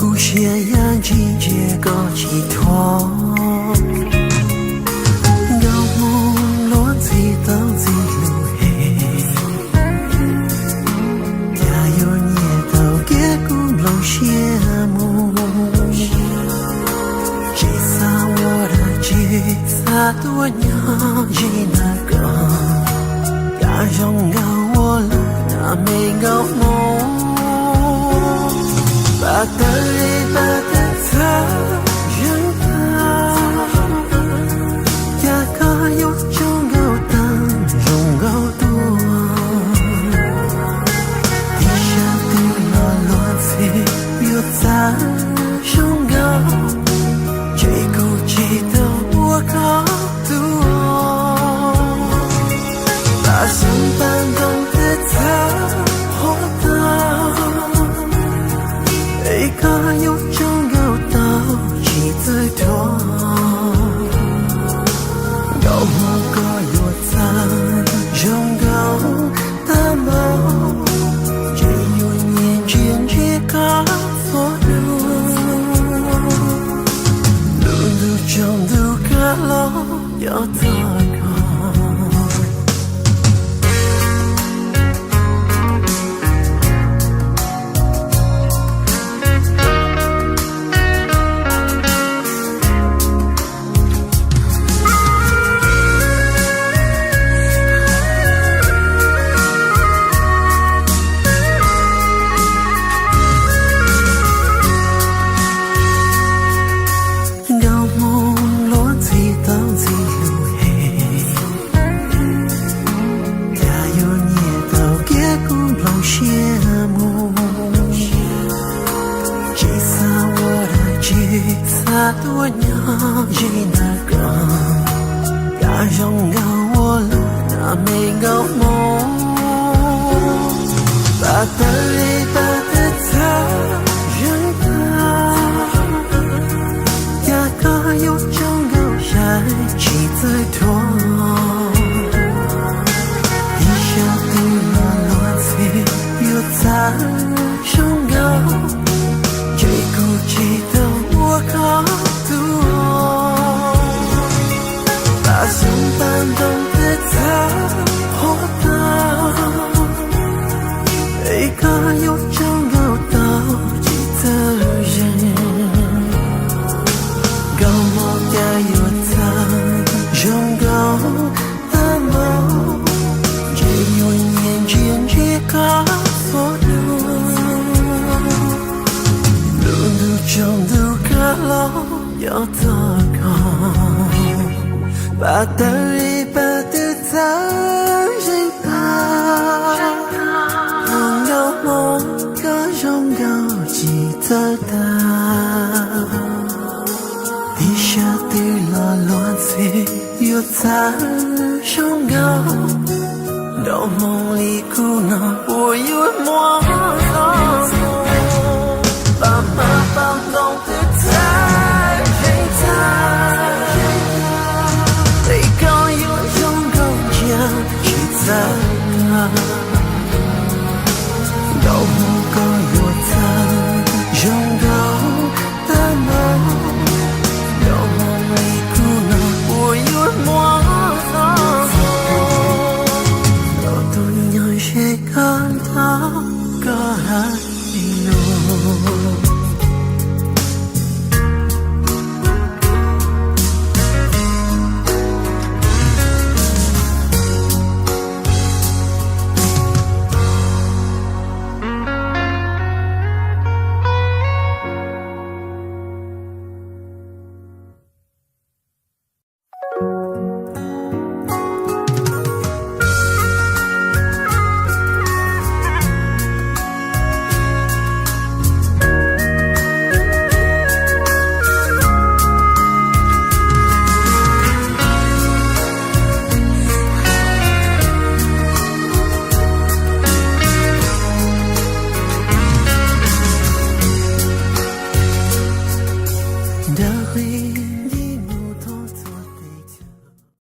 Kuv siab yam ntsis ntsia koj tsis thuam, nkauj hmoob luag ntxhi tau ntxhi lus hem. Cas yuav nyiam tau kiag kuv nplooj siab mus, tsis xav ua dab tsi, xav tuaj nyob ze ntawm koj. Cas zoo nkauj ua luaj na me nkauj hmoob, pab tawv li pab tawv txhawv zeeg tag. Cas koj yuav tsaug nkauj tag zoo nkauj tuaj, tib sab twg los luag ntxhi yuav txawj zoo nkauj, ces kuv tsis tau ua koj tus. Pab xyoob pab ntoo tawv txhawv qhuav tag, es koj yuav tsaug nkauj tau tsis txawj dhuav. Nkauj hmoob koj yuav txawj zoo nkauj tag npaum, ces yuav nyiam ntsia ntsia koj txhua hnub. Lub ntuj tsaus ntuj kab los nco txog koj. Nkauj hmoob luag ntxhi tau ntxhi lus hem, cas yuav nyiam tau kiag kuv nplooj siab mus, tsis xav ua dab tsi, xav tuaj nyob ze ntawm koj. Cas zoo nkauj ua luaj na me nkauj hmoob, pab tawv li pab tawv txhawv zeeg tag. Cas koj yuav tsaug nkauj saib tsis txawj dhuav. Tib sab twg los luag ntxhi yuav txawj zoo nkauj, ces kuv tsis tau ua koj tus. Pab xyoob pab ntoo tawv txhawv qhuav tag, es koj yuav tsaug nkauj tau tsis txawj zeeg. Nkauj hmoob cas yuav txawj zoo nkauj tag npaum, ces yuav nyiam ntsia ntsia koj txhua hnub. Lub ntuj tsaus ntuj kab los nco txog koj, pab tawv li pab twv txhawv zeeg tag. Nkauj hmoob koj zoo nkauj tsis txawj tag, tib sab twg los luag ntxhi yuav txawj zoo nkauj. Nkauj hmoob li kuv no puas yuav muaj los